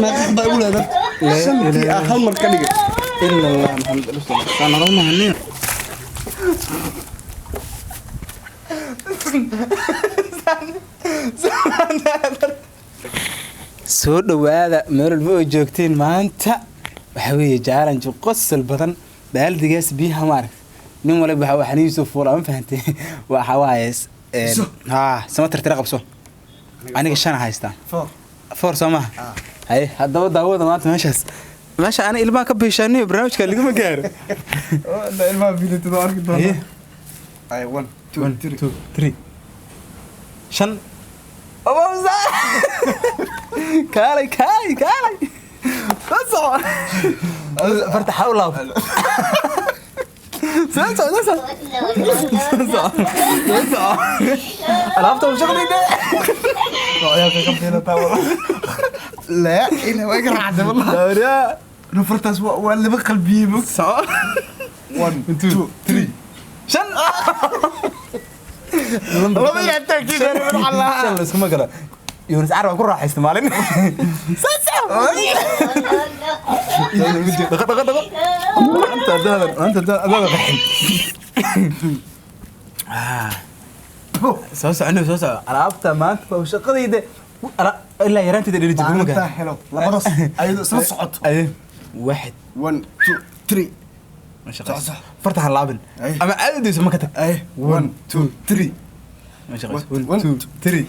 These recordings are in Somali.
Meeqa baa igu leedahay? Shantii ah hal mar ka dhigay. Ila Allah Maxamed rasuul saan nolol mahaniyo. Soo dhawaada meel walba oo joogteen. Maanta waxaa weeye challenge qosol badan, baaldigaas biyaha maaragt nin waliba waxa xaniisu fuula, ma fahantay? Waxa waaye haa, sama tirtira qabso. Aniga shan haystaa. Four. Four soo maha? Haye, haddaba daawada maanta meeshaas, meesha ani ilmaha ka biishaaniyo barnaamijka laguma gaaro. Ilmaha biilatid oo arki Haye. doonaa. Ay, one, two, one, three. Two, three, shan. Obamsa, kaalay, kaalay, kaalay, soo soco, farta xa u laab, soo soco, soo soco, soo soco, soo soco, alaabta shaqdayda. Ciyaalka ka biilataa wala. Laa ilaa waa iga raacday wallah. Dawriya. Nafartaas waa laba qalbiyey mog. Soco. One, two, two, three. Shan. Laba yaa taagtiisa. Shan la iskuma galo. Yunus Carab ku raaxaysta maalin. Soo soco, dhaqo, dhaqo, dhaqo. Maanta haddaadan, maanta haddaadan qaxin. Soo socono, soo soco. Alaabta maanta waa shaqadayda. Ilaa yaraantayda dheli jirtay. Maalintaa helo labadaas ayadoo isla socoto. Aye, waaxid. One, two, three. Ma shaqayso. Soco, soco. Farta ha laabin. Aye. Ama caadadiisu ma ka tag. Ay, one, two, three. Ma shaqayso. One, one, two, three,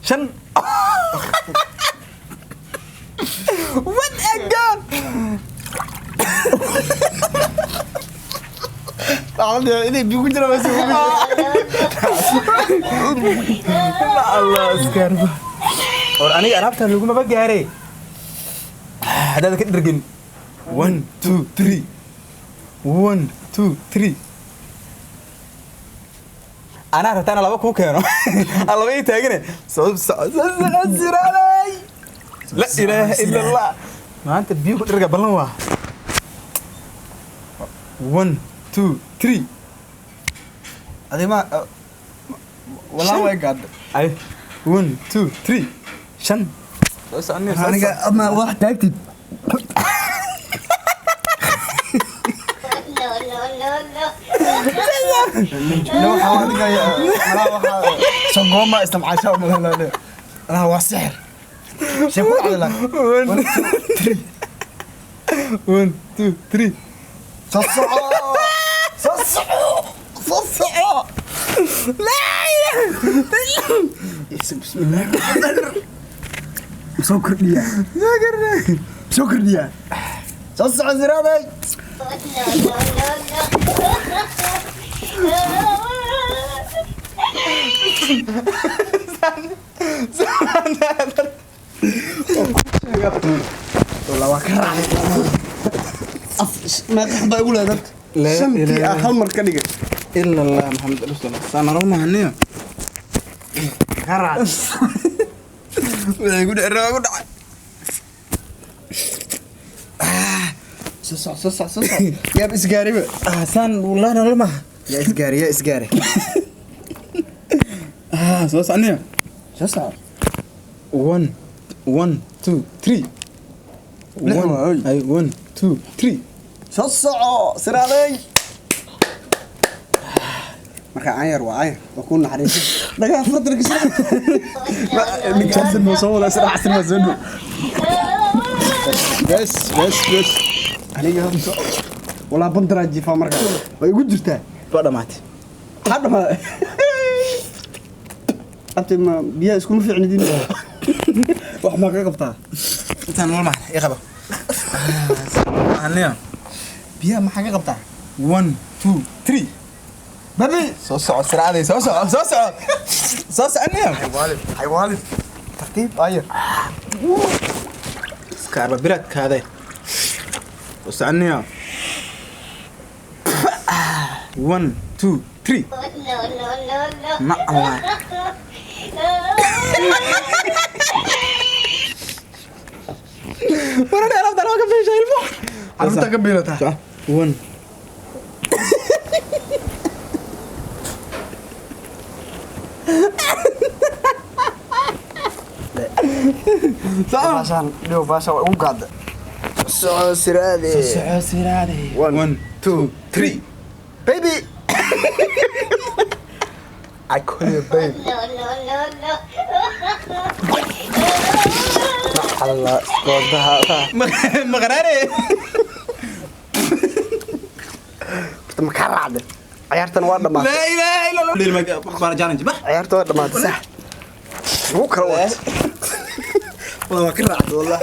shan. What a goal! Inay biyo ku jiraan waa soo. Allah iskaarba. War aniga alaabtan lagumaba gaare haddaad ka dhergin. One, two, three, one, two, three. Anaa rabtaana laba kuu keeno, aan laba ii taagine. Soo soco, soo soco, siraalay. La ilaaha ila Allah, maanta biyo ku dherga ballan waa. One, two, three. Adi ma walaa way gaadhay. Ay, one, two, three, shan. Soo soconay, soo Aniga soco. Ama wax taagtid. No, waxaa adiga malaa waxaa sangooma istamcaasha malaa malaa waa sixir shay ku dhacday laakiin. One, three. One, two, three. Soo soco, soo soco, soo soco. Bismillah, soo kordhiyaa, soo kordhiyaa, soo soco siraaday. Wallah waa ka raacday. Meeqa baa igu leedahay? Laa shantii ilaaha ah hal mar ka dhigay. Ila Allah Maxamed rasuul saan nolol mahaniyo. Ka raacday. Waxay ku dhacay, ku dhacay. Soo soco, soo soco, soo soco. Yaab isgaariba. Ah, saan wallahi nolol maha. Yaa isgaari, yaa isgaari. Ah, soo soconaya. Soo soco. One, one, two, three. Lix one waa, oy. Ay, one, two, three. Soo soco siraaday. Marka canyar waa canyar waa ku naxariisa dhagaa fardarka. Ninka xasan ma soo wada sida xasan ma soo dhow. Bes, bes, bes. Aniga walaa bandaraa jiifaa marka way igu jirtaa. Waa dhamaatay. Maxaa dhamaaday? Abti, ma biyaha iskuma fiicnidin? Wax maa ka qabtaa? Intaan nolol maha ii qaba mahaniyo. Biyaha maxaa ka qabtaa? One, two, three. Babi. Soo soco siraaday, soo soco, soo soco, soo soconaya. Xaywaalid, xaywaalid, tartiib ayar. Iskaarba biradkaade, soo soconaya. One, two, three. Ma Allah. Warane alaabta lama ka fiisha ilmo. Carruurta ka biilataa. Soco. One. Baashaan dhibo, baashaan waa ugu gaada. Soco siraade. Soco siraade. One, two, three, baby. I call you baby. No, no, no, no. Allah goodaha. Maqaraare. Horta ma kaa raacde? Ciyaartan waa dhamaatay. Laa ilaaha illa Allah, bara challenge bax. Ciyaarta waa dhamaatay, sax. Lagu kala wato. Waa ka raacday wallah.